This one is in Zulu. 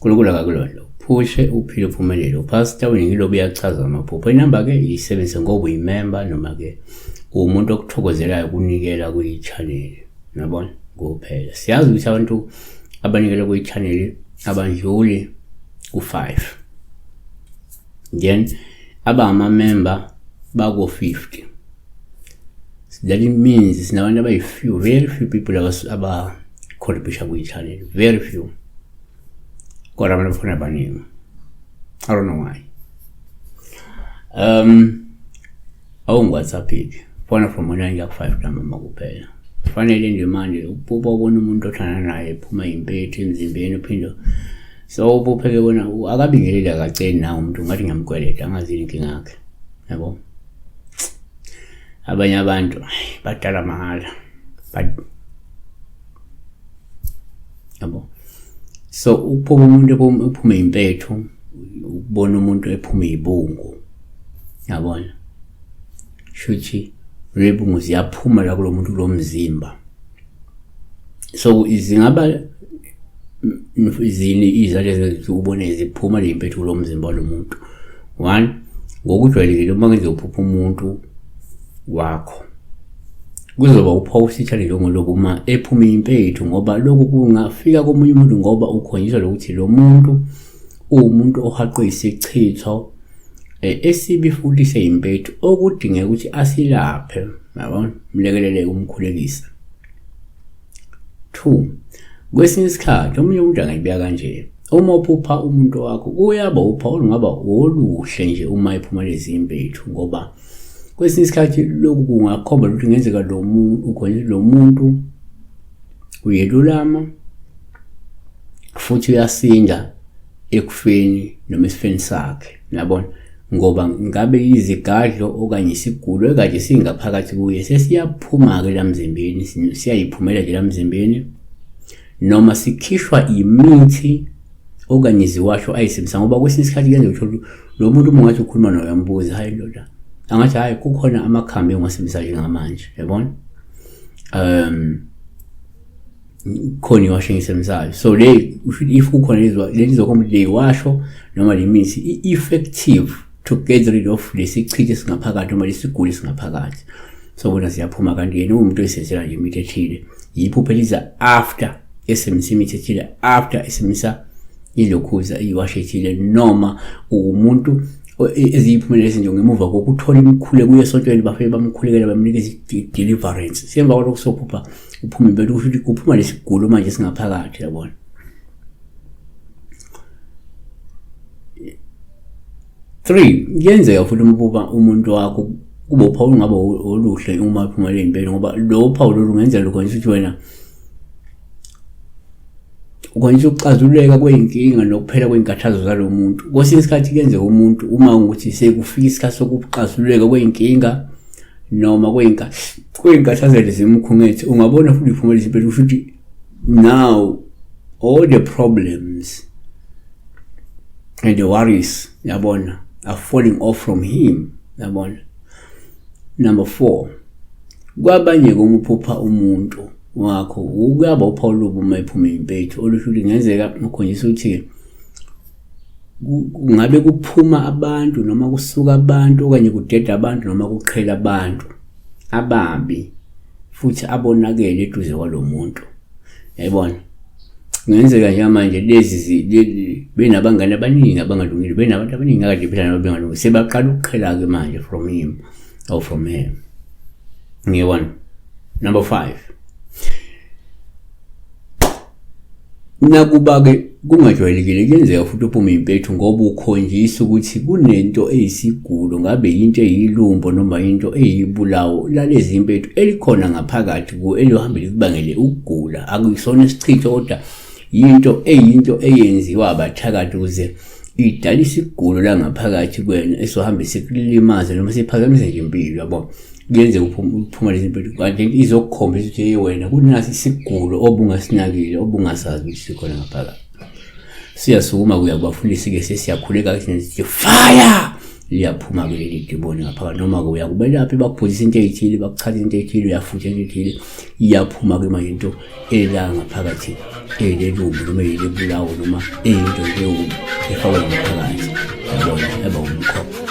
Unkulunkulu akakulona uphushe uphile uphumelele. Upastor uNgilobe uyachaza amaphupho. Inamba ke yisebenzise ngoba uyimember noma ke uwumuntu okuthokozelayo ukunikela kwi-channel. Yabona? Kuphela. Siyazi ukuthi abantu abanikela kwi-channel abandluli ku-5. Then abangama-member bako-50. That means sinabantu abayi-few, very few people aba-contribution kwi-channel. Very few. Kodwa abantu bafuna abaningi. I don't know why. Awungi-WhatsApp-ke. Fona from 9 kuya ku-5 ntambama kuphela. Kufanele nje manje uphupha ubona umuntu othandana naye ephuma impethu emzimbeni uphinde so uphuphe-ke bona akabingeleli akaceli nawe umuntu ngathi ngiyamkweleta angazi inkinga yakhe. Yabo? Abanye abantu badala mahhala. But yabo. So ukuphupha umuntu ephume impethu, ukubona umuntu ephuma ibungu. Yabona? Shuthi lebungu ziyaphuma la kulo muntu kulomzimba. So zingaba zini izathu ezenza ubone ziphuma le mpethu kulo mzimba walomuntu. One, ngokujwayelekile uma ngizophupha umuntu wakho kuzoba uphawu sithale njengoloku uma ephuma impethu, ngoba lokhu kungafika komunye umuntu ngoba ukhonjiswa lokuthi lo muntu uwumuntu ohaqwe isichitho esibi futhi seyimpethu okudingeka ukuthi asilaphe, yabona, mlekelele umkhulekisa. 2, kwesinye isikhathi omunye umuntu angayibeka kanje, uma uphupha umuntu wakho kuyaba uphawu olungaba oluhle nje uma ephuma lezi impethu, ngoba kwesinye isikhathi lokhu kungakhomba ukuthi kungenzeka lo muntu ukhona, lo muntu uyelulama futhi uyasinda ekufeni noma esifeni sakhe, yabona, ngoba ngabe izigadlo okanye isigulo ekade singaphakathi kuye sesiyaphuma-ke la mzimbeni, siyayiphumela nje la mzimbeni, noma sikhishwa imithi okanye iziwasho ayisebenzisa. Ngoba kwesinye isikhathi kuyenzeka ukuthi lo muntu uma ungathi ukhuluma naye uyambuza, hayi ndoda, angathi hayi kukhona amakhambi engiwasebenzisa njengamanje, yabona, khona iwasho engiyisebenzisayo. So le if kukhona lezi zokhomba le washo noma le mithi i-effective to get rid of lesichitho esingaphakathi noma lesiguli esingaphakathi. So bona siyaphuma, kanti yena uwumuntu oyisebenzisela nje imithi ethile, yiphupho eliza after esebenzisa imithi ethile, after esebenzisa ilokhuza iwasho ethile, noma uwumuntu eziyiphumelele izinto ngemuva kokuthola imikhuleko kuye esontweni, bafike bamkhulekela bamnikeza i-deliverance. Semva kwalokho sophupha uphuma impela, kusho ukuthi kuphuma lesigulo manje singaphakathi, yabona. 3, kuyenzeka futhi uma umuntu wakho kube uphawu olungaba oluhle uma ephuma le impela, ngoba lo phawu lolu kungenzeka lukhonjisa ukuthi wena ukhonjisa ukuxazululeka kwey'nkinga nokuphela kwey'nkathazo zalo muntu. Kwesinye isikhathi kuyenzeka umuntu uma ukuthi sekufika isikhathi sokuxazululeka kwey'nkinga noma kwey'nkathazo lezimkhungethe, ungabona futhi iphuma lezi impela, kusho ukuthi now all the problems and the worries, yabona, are falling off from him, yabona. Number 4, kwabanye uma uphupha umuntu wakho kuyaba uphawu olubi uma ephuma impethu, olusho ukuthi kungenzeka ukhonjisa ukuthi kungabe kuphuma abantu noma kusuka abantu okanye kudeda abantu noma kuqhela abantu ababi futhi abonakele eduze kwalomuntu, yayibona. Kungenzeka njengamanje lezi benabangani abaningi abangalungile, benabantu abaningi akade phela nabo bengalungile, sebaqala ukuqhela-ke manje from him or from her, ngiyabona. Number 5, nakuba-ke kungajwayelekile kuyenzeka futhi uphume impethu ngoba ukhonjisa ukuthi kunento eyisigulo, ngabe yinto eyilumbo noma into eyibulawo lalezi impethu elikhona ngaphakathi kuwo eliyohambe likubangele ukugula. Akusona isichitho kodwa yinto eyinto eyenziwa abathakathi ukuze idale isigulo la ngaphakathi kwena esohambe sikulimaze noma siphazamise nje impilo, yabo. Kuyenzeka uphuma lezi mpilo kanti izokukhombisa ukuthi hey wena kunasi isigulo obungasinakile obungasazi ukuthi sikhona ngaphakathi. Siyasukuma kuya kubafundisi-ke sesiyakhuleka sithi fire! Liyaphuma-ke leli diboni ngaphakathi, noma-ke uyakubelaphi bakuphuzisa into ey'thile, bakuchaza into ey'thile, uyafutha into ey'thile, iyaphuma-ke manje into ela ngaphakathi eyilelumbu noma eyilebulawo noma eyinto nje efakwe ngaphakathi, yabona, yaba umkhokho.